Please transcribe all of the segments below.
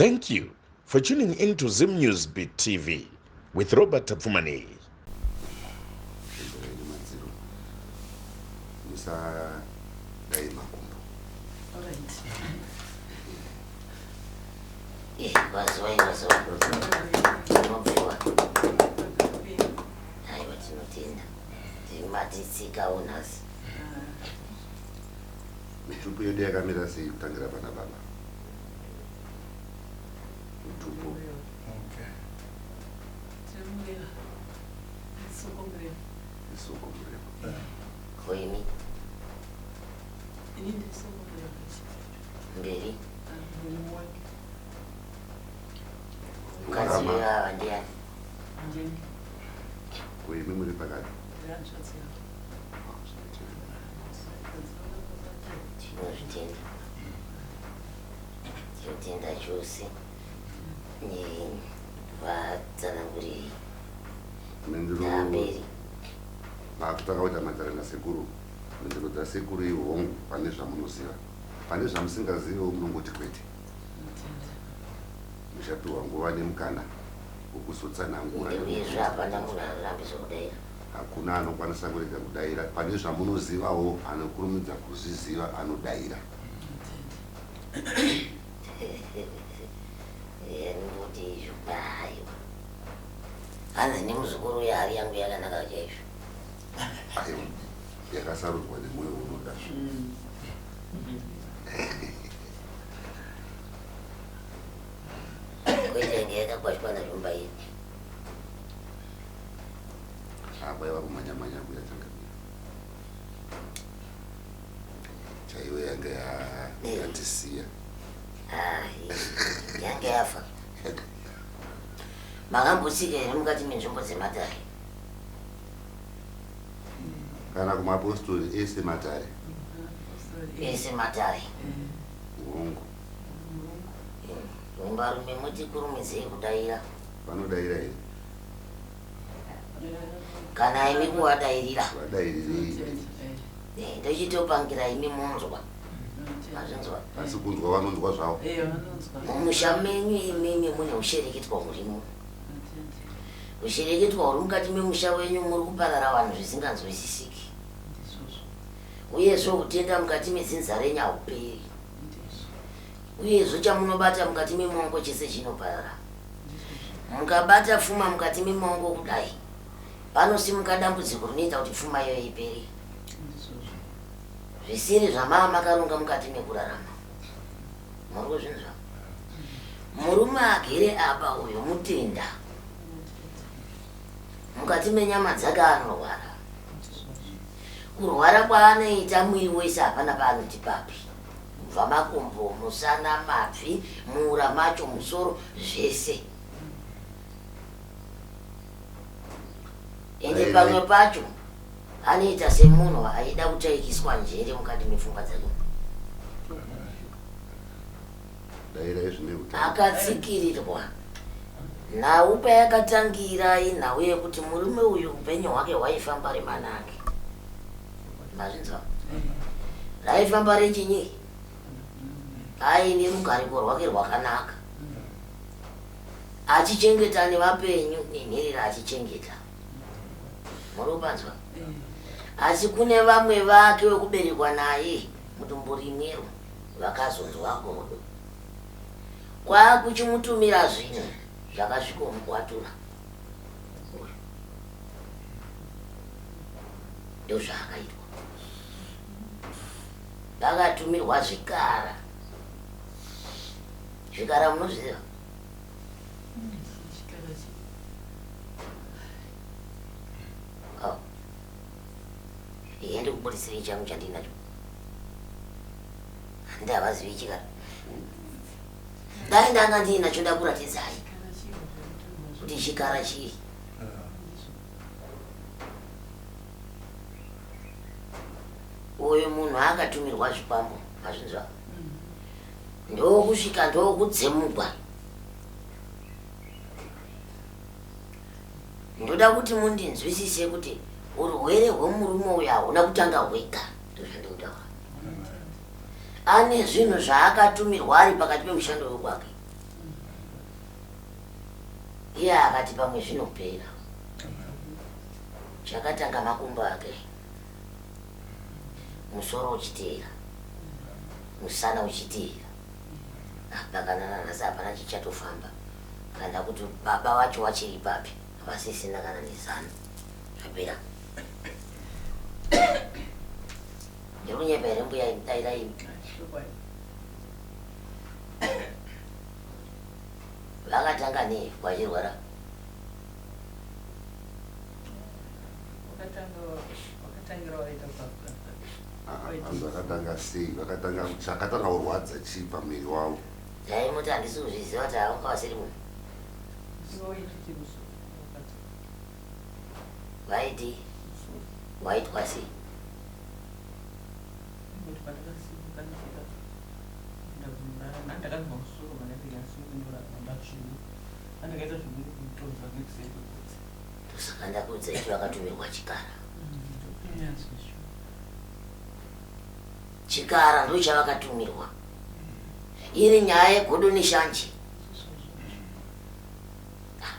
Thank you for tuning in to Zim News Beat TV with Robert Tapfumaneyi. Musadai makumbo. Eh, vazuva vazuva tinobviwa aiwa tinotenda timatitsikawo nhasi Mitupo yedu yakamira sei kutangira pana baba? Mutupo. Okay. Tiri Soko Mureva. Soko Mureva. Ko imi? Ini ndiri Soko Mureva. Mberi. Murume wake. Mukadzi ava ndiani? Ndini. Ko imi muri pakati? Ndiri hanzvadzi yavo. Tinozvitenda. Tinotenda chose vatsananguriri Mhinduro makutanga kuita matare nasekuru mhinduro dzasekuru ihongu pane zvamunoziva pane zvamusingaziviwo munongoti kwete muchapiwa nguva nemukana wekuzotsanangura Uyezve hapana munhu anorambiswa kudaira. Hakuna anokwanisa kurega kudaira pane zvamunozivawo anokurumidza kuzviziva anodaira. Ndoti izvo aiwa. Hanzi nemuzukuru uya hari yangu yakanaka chaizvo. Aiwa yakasarudzwa nemwoyo unoda. Kwete yange yakakwashwa nazvomba iyi. Apa yava kumhanya mhanya kuya changamire. Chaiyo yanga yatisiya. Ah, yanga yafa. Makambotsika here mukati menzvimbo dzematare? Kana kumapostori ese matare. Ese matare. Hongu. Varume muti kurumidzei kudaira. Vanodaira here? Kana imi kuvadairira. Vadairirei. Eh, ndochitopangira imi munzwa. Mazvinzwa? Asi kunzwa vanonzwa zvavo. Eh, vanonzwa. Mumusha menyu imimi mune ushereketwa hurimo. Ushereketwa huri mukati memusha wenyu muri kuparara vanhu zvisinganzwisisiki. Uyezve hutenda mukati medzinza renyu hauperi. Uyezve chamunobata mukati memaoko chese chinoparara. Mukabata pfuma mukati memaoko kudai, panosimuka dambudziko rinoita kuti pfuma iyoyo ipere. Zvisiri zvamaa makaronga mukati mekurarama. Muri kuzvinzwa? Murume agere apa uyo mutenda. Mukati menyama dzake anorwara. Kurwara kwaanoita mwiri wese hapana paanoti papi. Kubva makumbo, musana, mabvi, muura macho, musoro, zvese. Ende pamwe pacho anoita semunhu aida kutaikiswa njere mukati mepfungwa dzake. Akatsikirirwa. Nhau payakatangira inhau yekuti murume uyu upenyu hwake hwaifamba remanake. Mazvinzwa? Raifamba rechinyi? Aine rugariko rwake rwakanaka. Achichengeta nevapenyu nenherera achichengeta. Muri kupanzwa? Asi kune vamwe vake vekuberekwa naye mudumbu rimwero vakazonzwa godo. Kwakuchimutumira zvinhu zvakasvikomukwatura. Uyu. Ndozvaakaitwa. Vakatumirwa zvikara. Zvikara munozviziva? Oh. Iye ndikubudisirei changu chandinacho. Handi havazivi chikara. Dai ndanga ndiinacho ndakuratidzai kuti chikara chii. Uyu munhu akatumirwa zvikwambo mazvinzwa ndokusvika ndokudzemugwa ndoda kuti mundinzwisise kuti urwere hwemurume uyu hauna kutanga hwega ndozvandikutaura ane zvinhu zvaakatumirwa ari pakati pemushando wekwake. Iye akati pamwe zvinopera. Chakatanga makumbo ake, musoro uchiteera, musana uchiteera. Apa kana nanhasi hapana chichatofamba, kana kuti baba vacho vachiri papi, havasisina kana nezano. Zvapera. Ndiri kunyepa here mbuya? Dairai imi. Vakatanga nei vachirwara? Vanhu vakatanga sei? Vakatanga, chakatanga kurwadza chii pamuviri wavo? Dai muti handisi kuzviziva kuti havanga vasiri munhu. Vaiti waitwa sei? Ndosaka ndakuudza ichi, vakatumirwa chikara. Chikara ndochavakatumirwa. Iri nyaya yegodo neshanje.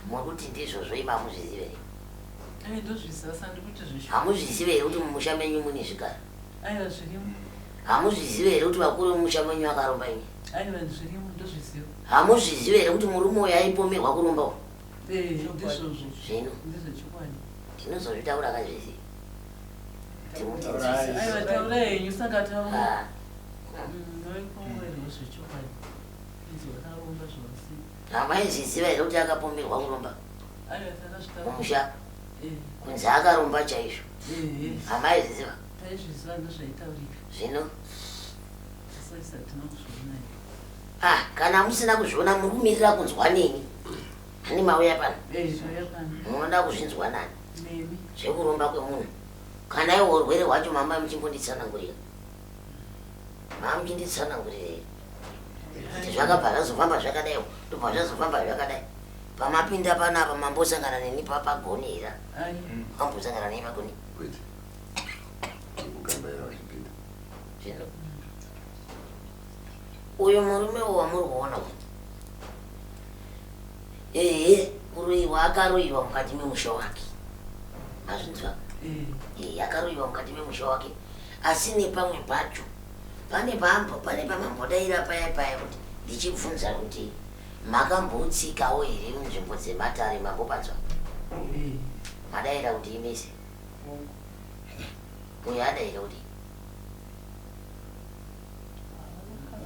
Muri kuti ndizvozvo imi hamuzvizive here? Ndozviziva, sandikuti zvisho. Hamuzvizive here kuti mumusha menyu mune zvikara? Aiwa, zvirimo. Hamuzvizive here kuti vakuru vemumusha menyu vakaromba imi? Aiwa, zvirimo, ndozviziva. Hamuzvizive here kuti murume uyu aipomerwa kuromba uyu? Ndizvozvo. Zvino Ndizvechokwadi. Ndinozozvitaura akazviziva timutinzwisise. Aiwa, taurai henyu, saka taura. Ah, Noipomerwa zvechokwadi, inzi vakaromba zvavasi. Hamaizviziva here kuti akapomerwa kuromba Aiwa, takazvitaura. mumusha, kunzi akaromba chaizvo? Hamaizviziva? Taizviziva, ndozvaitaurika. Zvino Asi hatina kuzviona here. Ah, kana musina kuzviona, muri kumirira kunzwa neni hani mauya pano? Tauya pano. Munoda kuzvinzwa nani? Nemi. Zvekuromba kwemunhu, kana iwo urwere hwacho, mama muchimbonditsanangurira, mama muchinditsanangurira here kuti zvakabva zvazofamba zvakadai, ndobva zvazofamba zvakadai? Pamapinda panapa mambosangana neni papagoni here? Ai. Mambosangana neni pagoni? Kwete, kugambaira vachipinda. Zvino uyu murume uyu wamuri kuona uyu, ehe, kuroyiwa akaroyiwa mukati memusha wake, mazvinzwa? Akaroyiwa mukati memusha wake, asi nepamwe pacho pane pambo pane pamambodaira paya paya kuti ndichibvunza kuti makambotsikawo here munzvimbo dzematare, mambopanzwa? Madaira kuti imese uyo adaira kuti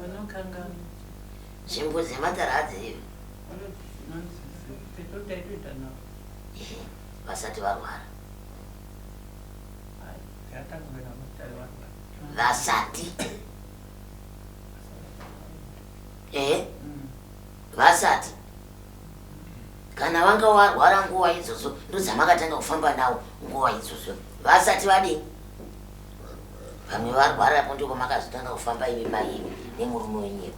Vanokangana. Nzvimbo dzematare hadzivi. Taitoita navo. Ehe, vasati varwara. Takatanga kuenda matare varwara. Vasati, ehe, vasati kana vanga varwara nguva idzodzo ndodzamakatanga kufamba navo nguva idzodzo, vasati vadii, vamwe varwarapo, ndipo makazotanga kufamba imi mai imi nemurume wenyu.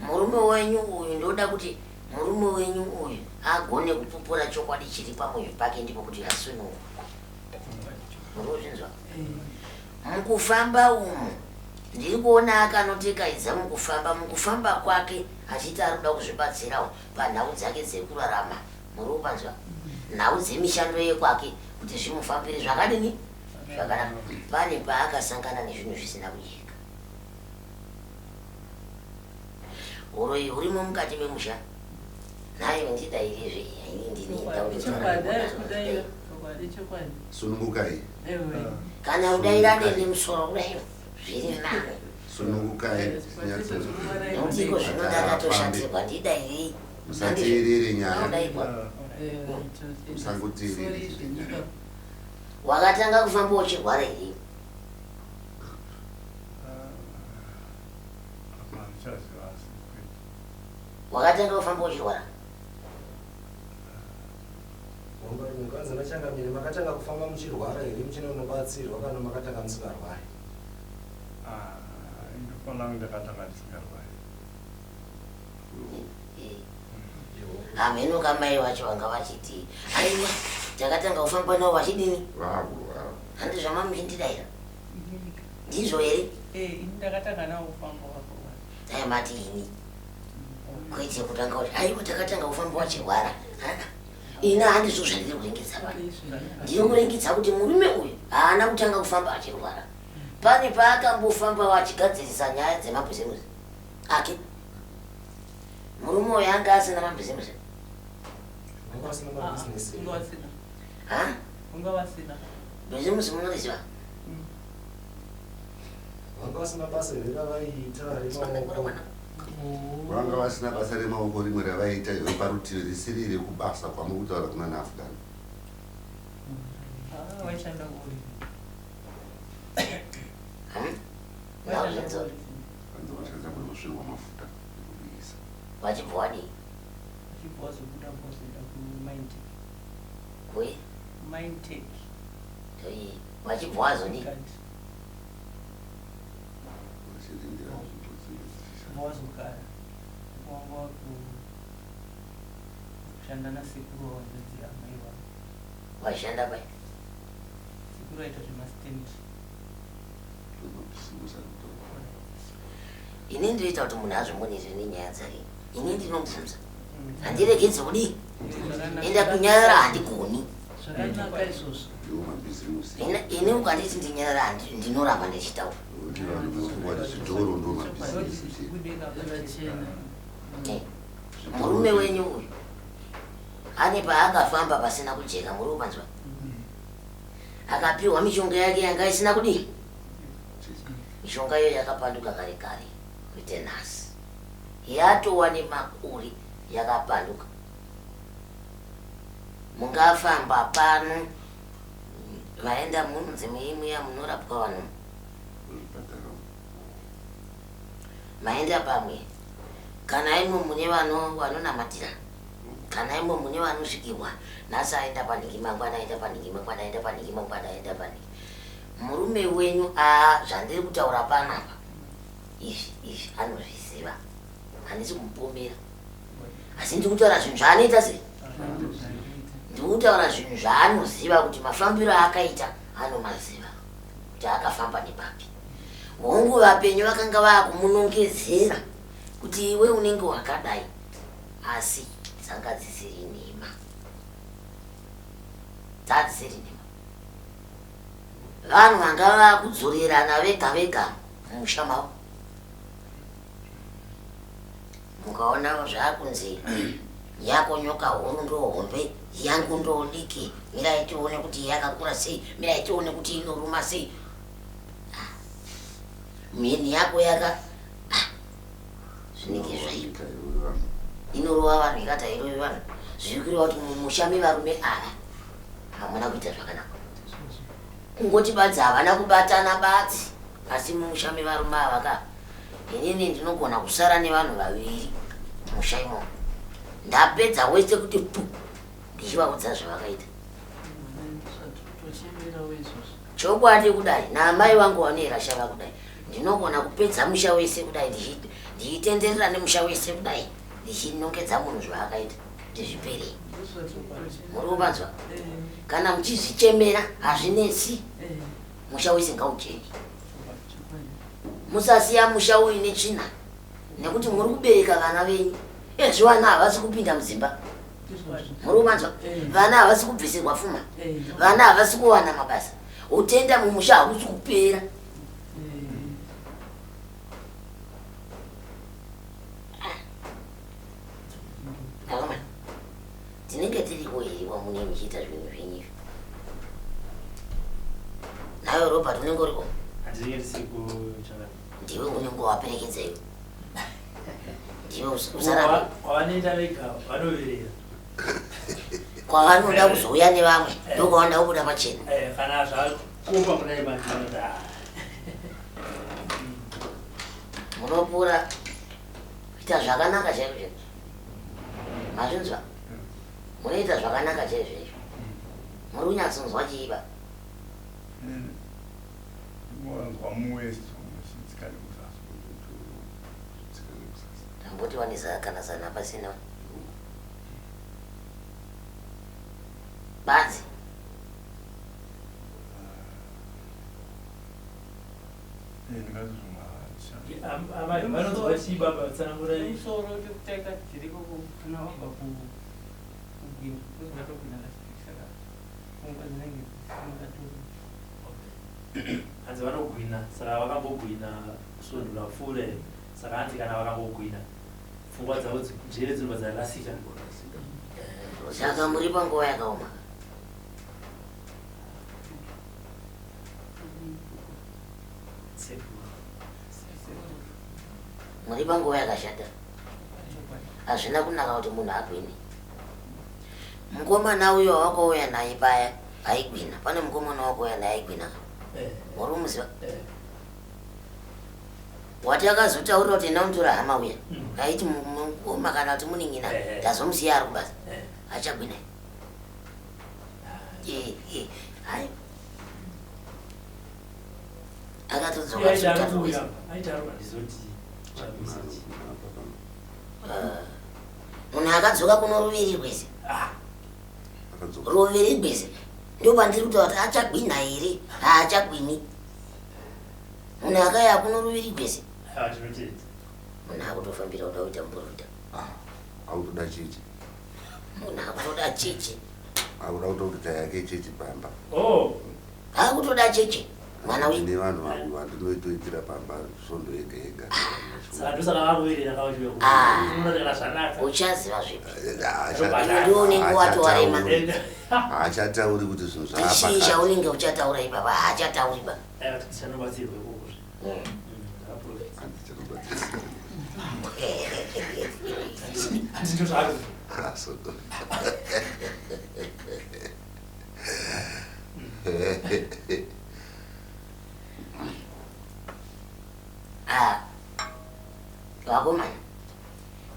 Murume wenyu uyu, ndoda kuti murume wenyu uyu agone kupupura chokwadi chiri pamwoyo pake, ndipo kuti asunungurwa. Muri kuzvinzwa? Mukufamba umu ndiri kuona akanotekaidza mukufamba kwake achiita ari kuda kuzvibatsirawo panhau dzake dzekurarama. Muri kupanzwa? Nhau dzemishando yekwake kuti zvimufambire zvakadini, zvakanaka. Pane paakasangana nezvinhu zvisina kujeka, uroyi hurimo mukati memusha. Nhayo ndidairizve, ini ndini. Chokwadi, kudaira ichokwadi. Sunungukai. Ewe. Kana udairane nemusoro kudai zviri nani. Sunungukai. Nekuti iko zvino ndakatoshatirwa, ndidairei. Musateerere nyaya. Udairwa. Musangoteerere chete nyaya. Wakatanga kufamba uchirwara here? Apa handichaziva, asi kwete. Wakatanga kufamba uchirwara? Mukanzi nachangamire, makatanga kufamba muchirwara here, muchine unobatsirwa, kana makatanga musingarwari? Ah, ndinofanira kunge ndakatanga ndisingarwari. Hameno kamai vacho vanga vachiti aiwa, takatanga kufamba navo vachidini? Vakurwara. Handi zvama muchindidaira ndizvo here? Ini ndakatanga nawo kufamba wakurwara. Dai mati ini. Kwete kutanga kuti aiwa takatanga kufamba wachirwara. Ini handizvo zvandiri kuringidza pano. Ndiri kuringidza kuti murume uyu haana kutanga kufamba achirwara. Pane paakambofamba achigadzirisa nyaya dzemabhizimusi ake. Murume uyu anga asina mabhizimusi. Vanga vasina mabhizinesi. Unga vasina. Ha? Unga vasina. Bhizimusi munoriziva? Vanga vasina basa here ravaiita remaoko? Vanga vasina basa remaoko rimwe ravaiita here parutivi risiri rekubasa kwamuri kutaura kuna naAfghan? Ah, vaishanda kuOriven. Nazvinzwa. Vanzi vashandisa kunosvirwa mafuta ekubikisa. Vachibva wadii? Vachibva vazobuda vozoenda kuMintech. Kui? Mintech. Toi. Vachibva wazodii? Kati. Vachirindira nzvimbo dzinenge dzichishanda. Bva wazogara. Wanga wakushanda nasekuru wahanzvadzi yamai vangu. Vaishanda pai? Sekuru aita zvemastand. Ndomabhizimusi ari kutaurwa. Ini ndinoita kuti munhu azvimonere nenyaya dzake. Ini ndinobvunza. Handiregedzi kudii? Enda kunyarara handigoni. Zvakanaka izvozvo. Ndiwo mabhizimusi. Ini ukanditi ndinyarara ndinoramba ndichitaura. Nokuti vanhu vanofunga kuti zvitoro ndo mabhizimusi chete. Vachena. Murume wenyu uyu ane paakafamba pasina kujeka, muri kupanzwa? Akapiwa mishonga yake yanga isina kudii? Mishonga iyo yakapanduka kare kare kuite nhasi. Yatova nemakore yakapanduka. Mungafamba pano vaenda munonzi muimuya munorapwa vanhu. Muzvipatara. Maenda pamwe. Kana imo mune vanonamatira. Kana imo mune vanosvikirwa. Nhasi aenda panhingi, mangwana aenda panhingi, mangwana aenda panhingi, mangwana aenda panhingi. Murume wenyu zvandiri kutaura panapa izvi izvi anozviziva. Handisi kumupomera. Asi ndiri kutaura zvinhu zvaanoita sei? Ndiri kutaura zvinhu zvaanoziva kuti mafambiro aakaita anomaziva kuti akafamba nepapi. Hongu vapenyu vakanga vakumunongedzera kuti iwe unenge wakadai, asi dzanga dzisiri nhema. Dzadzisiri nhema. Vanhu vanga vakudzorerana vega vega mumusha mavo. Mukaona zvakunzi yako nyoka huru ndo hombe, yangu ndo diki, mirai tione kuti yakakura sei, mirai tione kuti inoruma sei. Mheni yako yaka zvinenge zvaipa. Inorova vanhu ikati hairovi vanhu. Zviri kureva kuti mumusha mevarume ava hamuna kuita zvakanaka. Kungoti badzi havana kubatana badzi, asi mumusha mevarume ava ka inini ndinogona kusara nevanhu vaviri musha imomo. Ndapedza wese kuti pu ndichivaudza zvavakaita. Tochemerawo izvozvo. Chokwadi kudai naamai vangu vanoera shava kudai ndinogona kupedza musha wese kudai ndichitenderera nemusha wese kudai ndichinongedza munhu zvaakaita kuti zvipere. Muri kupanzwa? Kana muchizvichemera hazvinetsi, musha wese ngauchene. Musasiya musha uine tsvina nekuti muri kubereka vana venyu. Ezvi vana havasi kupinda mudzimba. Muri kupanzwa? Vana havasi kubvisirwa pfuma. Vana havasi kuwana mabasa. Utenda mumusha hausi kupera. Akomana, tinenge tiriko here kwamune muchiita zvinhu zvenyu izvi? Nawe Robert unenge uriko? Handinenge ndisiri kuchakati. Ndiwe unenge waperekedza iwe. Ndiwe usarambe. Kwavanoenda vega vanoverera. Kwavanoda kuzouya nevamwe ndokwavanoda kubuda pachena. Kana zvakomba kudai manje vanoti ah. Munopura kuita zvakanaka chaizvo chaizvo. Mazvinzwa? Munoita zvakanaka chaizvo chaizvo. Muri kunyatsonzwa chiiba. Ndingonzwa muwest muchitsika nekusasa. Tamboti wane kana zana pasina. Badzi. Ndingati zvima Amai vanonzwa chii baba tsanangurai. Nemusoro chekuteka chiriko kana wabva kugwina uzingatogwina last week saka pfungwa dzinenge dzisingato. Hanzi vanogwina saka vakambogwina svondo rapfuura iri saka hanzi kana vakambogwina pfungwa dzavo njere dzinobva dzarasika. Saka muri panguva yakaoma. Sekuru. Muri panguva yakashata. Hazvina kunaka kuti munhu agwine. Mukomana uyo wakauya naye paya aigwina. Pane mukomana wakauya naye aigwina. Muri kumuziva? Wati akazotaurira kuti enda unotora hama uya. Aiti mukoma kana kuti munin'ina tazomusiya ari kubasa. Achagwina. Eh, hai. Akatodzoka Aiti ari achiita kuuya rwese. aiti ari handizoti chamisa chii. Munhu akadzoka kuno ruviri rwese. Akadzoka. Ruviri rwese. Ndo pandiri kutaura kuti achagwina here? Haachagwini. Munhu akauya kuno ruviri rwese. Aiwa tinotenda. Munhu akutofambira kuda kuita muprofita. Akutoda chechi. Munhu akutoda chechi. Akuda kutokuita yake chechi pamba. Oh. Akutoda chechi. Mwana uyu. Ndine vanhu vangu vandinoitoitira pamba svondo yega yega. Saka ndosaka vakuverera kavachiuya Ah. unoona kana zvanaka. Uchaziva zvipi. Ndiwo unenge watowarema. Haachatauri kuti zvinhu Chii zvaapakati. chaunenge uchataura ipapa haachatauri ba. Aiwa tichanobatsirwa ikoko zve. Handito zvako. Ah. Vakomana,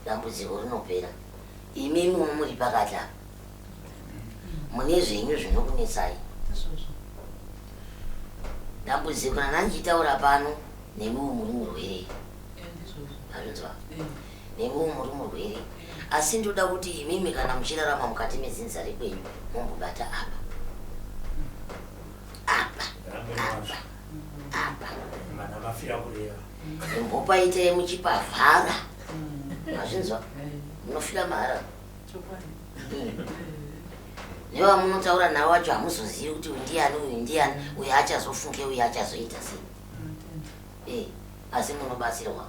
dambudziko rinopera. Imimi muri pakati apa. Mune zvenyu zvinokunetsai. Ndizvozvo. Dambudziko randandichitaura pano nemiwo muri murwere. Ndizvozvo. Azvinzwa? Nemiwo muri murwere. Asi ndoda kuti imimi kana muchirarama mukati medzinza rekwenyu mumbobata apa. Apa. Rambe Apa. Mana mafira kureva. Mumbopaitai muchipavhara. Mazvinzwa? Munofira mahara. Chokwadi. Nevamunotaura navo vacho hamuzozivi kuti uyu ndiani uyu ndiani uyu achazofunge uyu achazoita sei. Eh, asi munobatsirwa.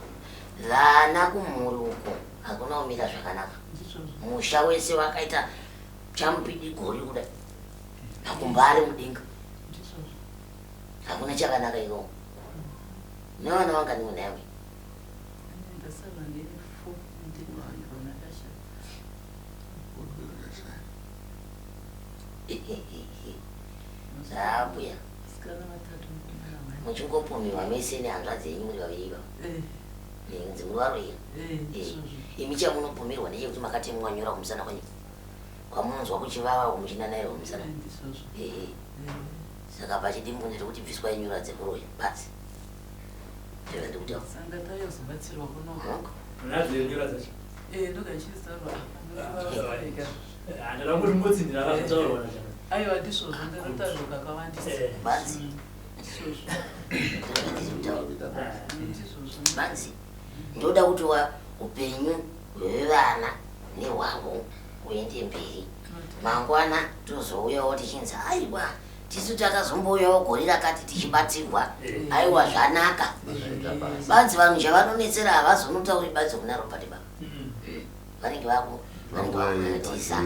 Vana kumhuri uko hakuna kumira zvakanaka. Ndizvozvo. Musha wese wakaita chamupidigori kudai. Makumbo ari mudenga. Ndizvozvo. Hakuna chakanaka ikoko. Nevana vangani munhaiwe? Ndasara ndine four ndine vana ndashaya. Zvaambuya. Vasikana vatatu mukomana one. Muchingopumiwa mese nehanzvadzi yenyu muri vaviri ivava. Eh. Nenzi muri varoyi. Eh, ndizvozvo. Imi chamunopumirwa ndechekuti makatemwa nyora kumusana kwenyu. Kwamunonzwa kuchivava muchinanairwa kumusana. Eh, ndizvozvo. Eh. Saka pachidimbu ndiri bviswai nyora dzekuroya badzi. Ndizvo ndikutaura. Sanga tayozobatsirwa kunoko. Munadzo nyora dzacho. Eh, ndokachizarwa apa. Handada kuti mbotsindira akazotaurwa nachana. Aiwa ndizvozvo ndinotaurwa kakawandisa. Badzi. Ndizvozvo. Ndizvozvo. Badzi. Ndoda kuti wa upenyu hwevana nehwavo huende mberi. Mangwana tozouyawo tichinzi aiwa tisu takazombouyawo gore rakati tichibatsirwa. Aiwa zvanaka. Badzi vanhu chavanonetsera havazonotauri badzi kuna Robert baba. Vanenge vaku vanenge vakutiza.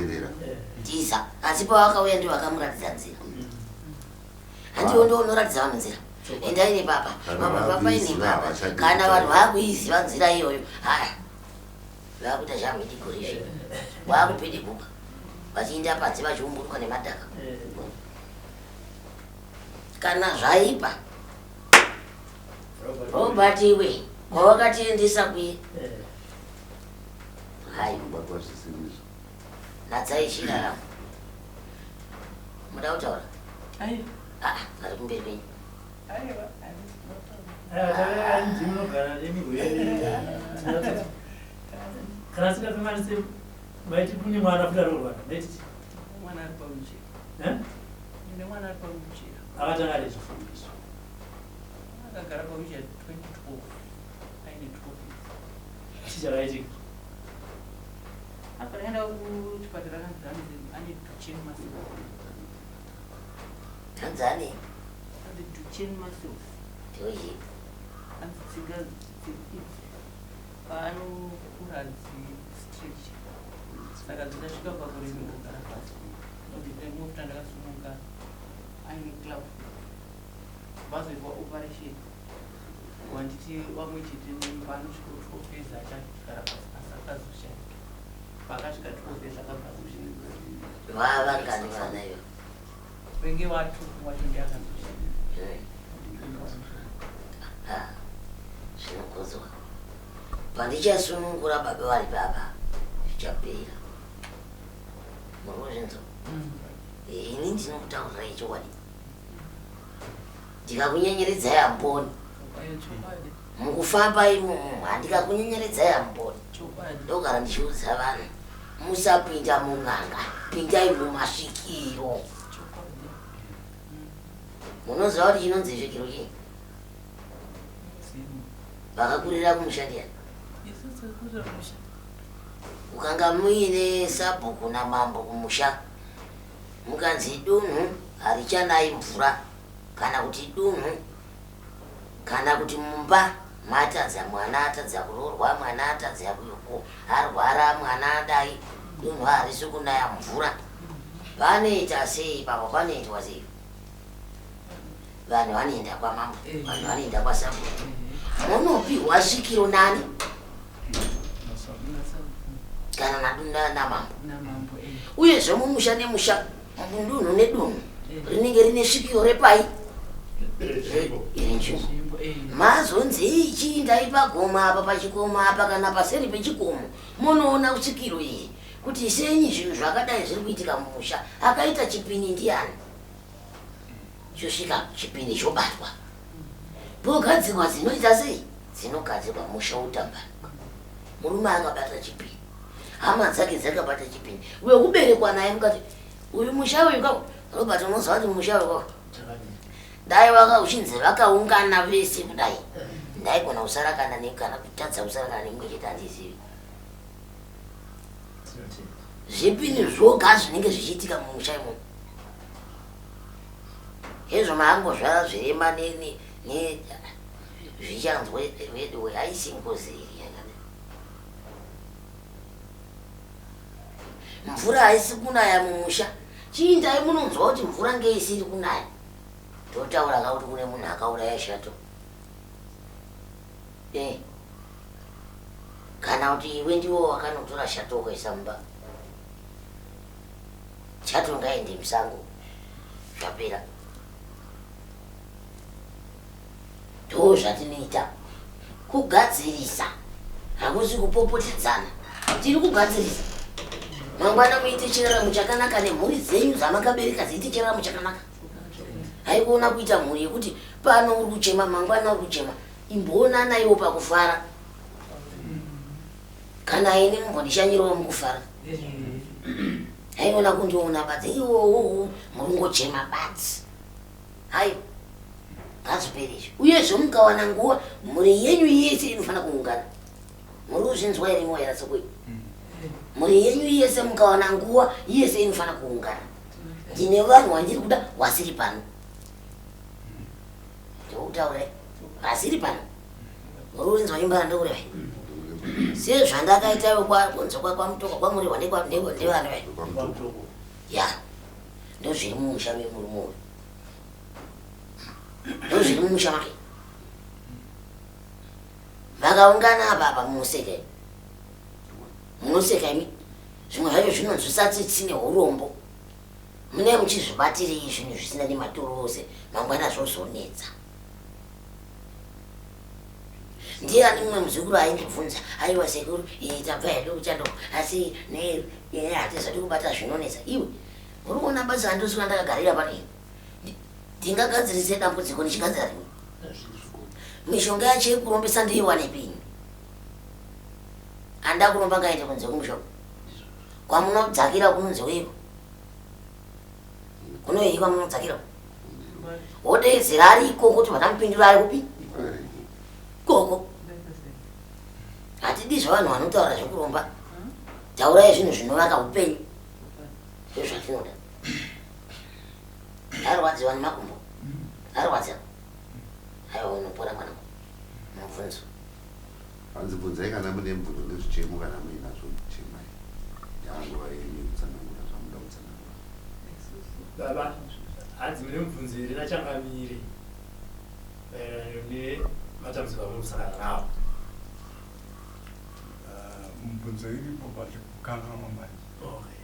Tiza. Asi pavakauya ndivo vakamuratidza nzira. Handiwo ndiwo unoratidza vanhu nzira. Endai nepapa. Kana Papa papa vakuiziva nepapa. havachadi Kana vanhu kutaura. vakuiziva nzira iyoyo. Haya. Vakuita zhamhidigori izvi. Vakupidiguka. Vachiinda panze vachiumburuka nemadhaka. Kana zvaipa. Robert iwe kwawakatiendesa kuye. Hai. Unobatwa zvisiri izvo. Natsai chiraramo. Muda kutaura? Aiwa. Ah, ari kumberi kwenyu. Aiwa, Aiwa ndimi munogara nemihwere. Kana singakanganise maiti kune mwana futi ari kurwara. Maiti Mwana ari pawheelchair. Eh? Ndine mwana ari pawheelchair. Akatanga rezvo. Akagara pawheelchair 2012. Aine 12 years. Chii chakaitika? Apa ndaenda kuchipatara kanzi hanzi ane Duchenne muscles. Hanzi ane? Hanzi Duchenne muscles. Ndoyi. Hanzi tsinga idzi paanokura dzi stretch. Saka dzikasvika pakurema kugara pasi. Ndinofuta ndakasununga aine club. Vazoitwa operation. Wanditi vamwe chete neni paanosvika 12 years achagara pasi asi akazoshaika. Paakasvika 12 years akabva azoshaika. Vavangani vana ivo? Venge vatu wacho ndiye akazoshaika. Ah, zvinokudzwa. Pandichasunungura baba vari baba zvichapera. Muri kuzvinzwa? Ini ndinokutaurirai chokwadi. Ndikakunyenyeredzai hamuponi. Mukufamba imomo handikakunyenyeredzai hamuponi. Ndogara ndichiudza vanhu musapinda mun'anga, pindai mumasvikiro. Munoziva kuti chinonzi svikiro chii? Vakakurira kumusha ndiyani? Ukanga muine sabhuku namambo kumusha mukanzi dunhu harichanayi mvura kana kuti dunhu kana kuti mumba matadza mwana atadza kuroorwa mwana atadza arwara mwana adai dunhu harisi kunaya mvura panoita sei ipapo panoitwa sei vanhu vanoenda kwamambo vanhu vanoenda kwasabhuku munopihwa svikiro nani kana namambo uyezve mumusha nemusha mudunhu nedunhu rinenge rine svikiro repai renzvimbo mazonzi ichiindai pagomo apa pachikomo apa kana paseri pechikomo munoona svikiro iyi kuti senyi zvinhu zvakadai zviri kuitika mumusha akaita chipini ndiani chosvika chipini chobatwa pogadzirwa dzinoita sei dzinogadzirwa musha wotambanuka murume akabata chipini hama dzake dzakabata chipini wekuberekwa naye mukati uyu musha uyu ka Robert unoziva kuti musha uyu ka dai waka uchinzi vakaungana vese kudai ndaigona kusara kana nekana kutadza kusara kana nemumwe chete handizivi zvipini zvoga zvinenge zvichiitika mumusha imomo hezvo maangozvara zvirema ne zvichanzwa veduwe haisi ngozi iri yakadai mvura haisi kunaya mumusha chiindai munonzwa kuti mvura ngeisiri kunaya totaura ka kuti kune munhu akauraya shato eh kana kuti iwe ndiwo wakanotora shato ukaisa mumba Chato ngaende musango zvapera. Ndoo zvatinoita kugadzirisa hakusi kupopotedzana tiri kugadzirisa mangwana muite chiraramo chakanaka nemhuri dzenyu dzamakabereka dziite chiraramo chakanaka haikuona kuita mhuri yekuti pano uri kuchema mangwana uri kuchema imboonanaiwo pakufara kana ini mumbondishanyirawo mukufara haiona kundiona badzi iwowo muringochema badzi hayo ngazvipere izvi uyezve mukawana nguva mhuri yenyu yese inofanira kuungana muri kuzvinzwa here moyera sokoi mhuri yenyu yese mukawana nguva yese inofanira kuungana ndine vanhu wandiri kuda wasiri pano ndokutaura vasiri pano muri kurinzwa imba randokureva sezvandakaita kunze kwamutoko kwamurehwa nevanhu vai ya ndozviri mumusha memurume uyu ndozviri mumusha make vakaungana apa apa munoseka imi munoseka imi zvimwe zvacho zvinonzwisa tsitsi neurombo mune muchizvibatirei zvinhu zvisina nematuro ose mangwana zvozonetsa Ndiani mumwe muzukuru aindibvunza, aiwa sekuru, eh, tabva hedu kuchando, asi ne eh, hatizodi kubata zvinonetsa. Iwe, uri kuona basa randoswera ndakagarira pano iri? Ndingagadzirise dambudziko ndichigadzira rimwe. Mishonga yacho yekurombesa ndoiwanepi ini? Anda kuromba ngaende kunze kumusha uko. Kwamunodzakira kunonzi weiko? Kunoyei kwamunodzakira? Wodeedzera ari ikoko kuti vanamupindura ari kupi? Koko. Hatidi zvevanhu vanotaura zvekuromba. Taurai zvinhu zvinovaka upenyu. Ndozvatinoda. Arwadziwa nemakumbo. Arwadza. Aiwa unopora mwanangu. Mubvunzo. Hanzi bvunzai kana mune mubvunzo nezvichemo kana muinazvo chemai. Yanguva yenyu kutsanangura zvamuda kutsanangura. Baba, hanzi mune mubvunzo here nachangamire maererano nematambudziko amuri kusangana nawo? Ah, mubvunzo iripo but kukanganwa manje. Okay.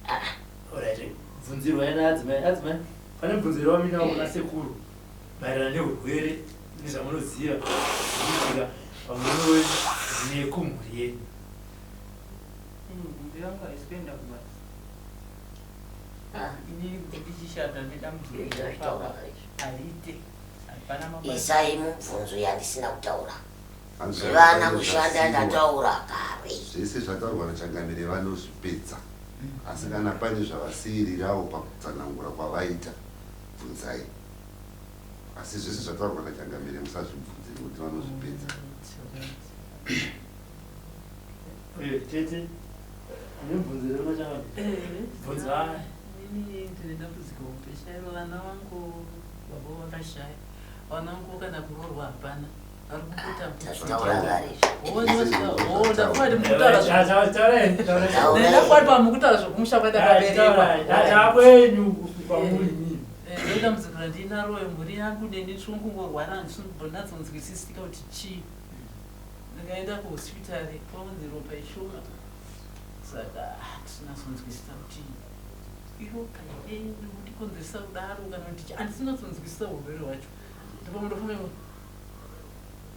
Eh. Alright, bvunzirwai naadzimai. Adzimai, pane mubvunzo here wamuinawo kuna sekuru maererano neurwere nezvamunoziva zvinoitika pamurume wenyu nekumhuri yenyu? Mhuri yangu haisi kuenda kubasa. Inini kuti ndichishanda nedambudziko Ndazvitaura ipapa kare izvo. hariite. Hapana mabasa. Isai mubvunzo yandisina kutaura. Hanzi Zvevana pane kushanda zvasiiwa. ndataura kare. Zvese zvataurwa nachangamire vanozvipedza asi kana pane zvavasiirirawo pakutsanangura kwavaita bvunzai asi zvese zvataurwa nachangamire musazvibvunze nekuti vanozvipedza. Eh, tete, mune mubvunzo here kuna changamire? Bvunzai. Inini ndine dambudziko hombe chairo vana vangu baba vakashaya vana vangu kana kuroorwa hapana vari kungotambudzika. Tazvitaura kare izvo. Ndakuti mukutaura Taurai, taurai. Taurai. ndakuti pamukutaura zvokumusha kwandakaberekwa. Takwenyu kwamuri mimi. Ndodambudziko randinaro mhuri yangu neni tiri kungorwara handisimbonyatsonzwisisika kuti chii. Ndikaenda kuhospitari kwaunzi ropa ishoma saka handisinatsonzwisisa kuti iropa here rinondikonzeresa kudaro kana kuti chii handisinatsonzwisisa urwere hwacho. Ndipo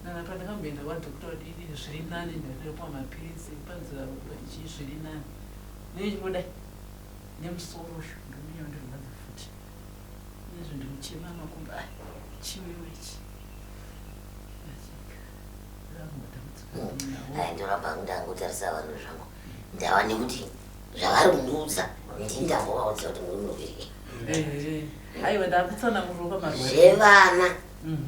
nana pandakamboenda kwadhokota kuti zviri nani ndakapiwa mapiritsi panzi ropa ichi zviri nani nechingodai nemusoro shu ndonyanya kundirwadza futi nezvo ndinochema makumbo ai chiwewe ichi. Ai ndoramba ndangotarisa vanhu zvangu. Ndava nekuti zvavari kundiudza ndini ndambovaudza kuti muri murwere. Aiwa ndakutsanangurwa pamarwere. Zvevana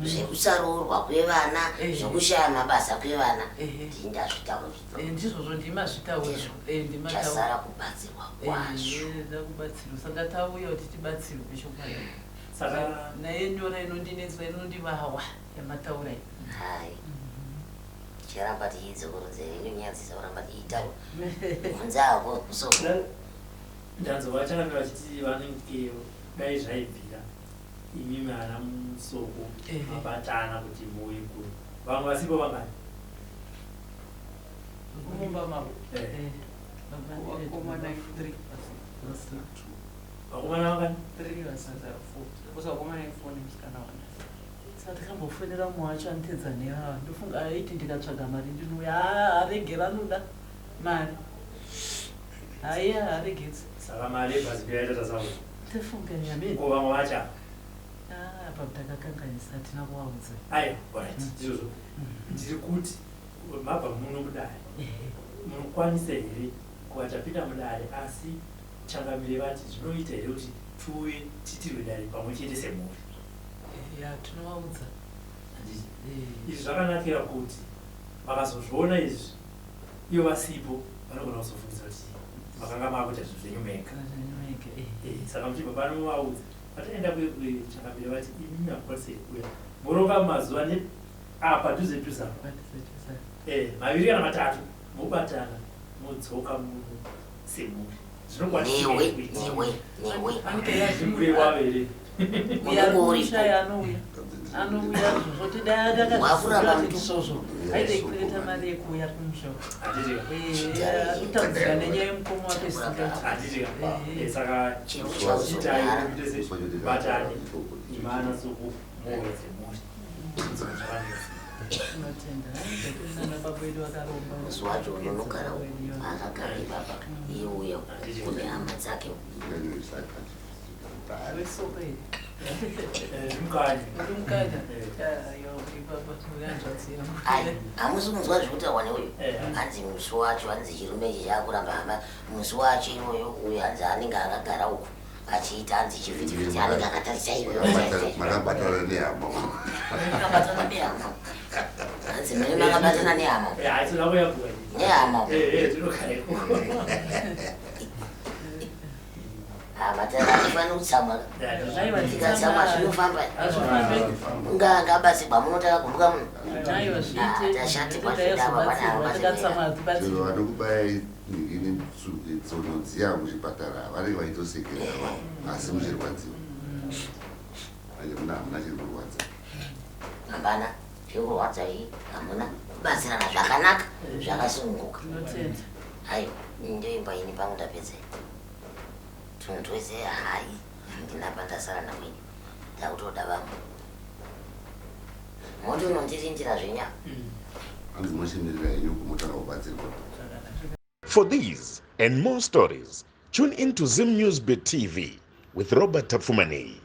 zvekusaroorwa kwevana zvekushaya mabasa kwevana Ehe. ndini ndazvitaura. Ndizvozvo ndimazvitaura. Ndimataura. Chasara kubatsirwa kwazvo. Ndakubatsirwa saka tauya kuti tibatsirwe chokwadi. Saka Naye nyora inondinetsa inondivawa yamataura iyi. Hai. Ticharamba tichidzokoredzera inonyadzisa kuramba tichitaura. Bvunza hako so. Ndanzwa vachangamire vachiti vanenge dai zvaibvira imimi ana musoko mabatana kuti muuye kuno. Vamwe vasipo vangani? Mumba mavo. Eh. Vakomana 3 basi. Vakomana vangani? 3 vasazara 4. Kosa vakomana 4 nemusikana wana. Saka takambofonera mumwe wacho anotedza nevava ndofunga aiti ndikatsvaga mari ndinouya haa aregera anoda mari haiya haregedzi. Saka mari yebhazi kuyaita tasaura. Tofunga nyamini. Ko vamwe vacha? Apa takakanganisa hatina kuvaudza. Aiwa, alright, ndizvozvo. Ndiri kuti mabva muno mudare. Munokwanisa here kuva tapinda mudare asi changamire vati zvinoita here kuti tiuye tiitirwe dare pamwe chete semhuri? Ya tinovaudza. Handiti? Izvi zvakanakira kuti vakazozviona izvi ivo vasipo vanogona kuzofungidzira kuti makanga maakuita zvinhu zvenyu mega. Mega. Saka muchibva pano muvaudza pataenda kuchangamire vati imimi hamukwanisi kuuya moronga mazuva neapa dhuze dhuze apa maviri kana matatu mobatana modzoka muno semhuri zvinokwanisika Newe kuitika. newe newe. Zvimurewa here? Unenge uripo. Uya anouya anouya zvozvo tidai Wakuramba takazviziva kuti mutu. ndizvozvo aite kureta mari yekuuya kumusha. Handiti Akutambudzika nenyaya yemukoma wake zvisingaiti. handiti saka Chero chiitai chauzogara. muite sebatane imana sokumhuri dzemhuri zvakanetsa. Tinotenda nana baba vedu vakaromba. Musi wacho unonogara akagara ipapa iye uya kune hama dzake. Wesoko here? Zvimukanya. Uri mukanya? Aiwa ipapa muri hanzvadzi yangu. Ai hamusi kunzwa zvekutaurwa neuyu. Eh. Hanzi musi wacho hanzi chirume ichi chakuramba hama musi wacho iwoyo uyu hanzi anenge akagara uku achiita hanzi chivhitivhiti anenge akatarisa iyoyo. Makabatana nehama. Akabatana nehama. Hanzi mune makabatana nehama. Nehama. Matara anofanira kutsamwa. Tikatsamwa zvinofamba. Unga angabatsirwa muno takagumbuka muno. Tashatirwa zvedava vana ava batsirwa. Vanokubaya ningini tsono dziya kuchipatara vanenge vaitosekerera asi muchirwadziwa. Manje muna hamuna chiri kurwadza. Hapana chiri kurwadza hii hamuna kubatsirana zvakanaka zvakasununguka. Aiwa ndoimba ini pangu ndapedza. Tunhu twese hai handina pandasara nakwini ndakutoda vamwe. Moti unondirindira zvinya. Hanzi mochimirira henyu kumotanga kubatsirwa. For these and more stories, tune in to Zim News Bit TV with Robert Tafumani.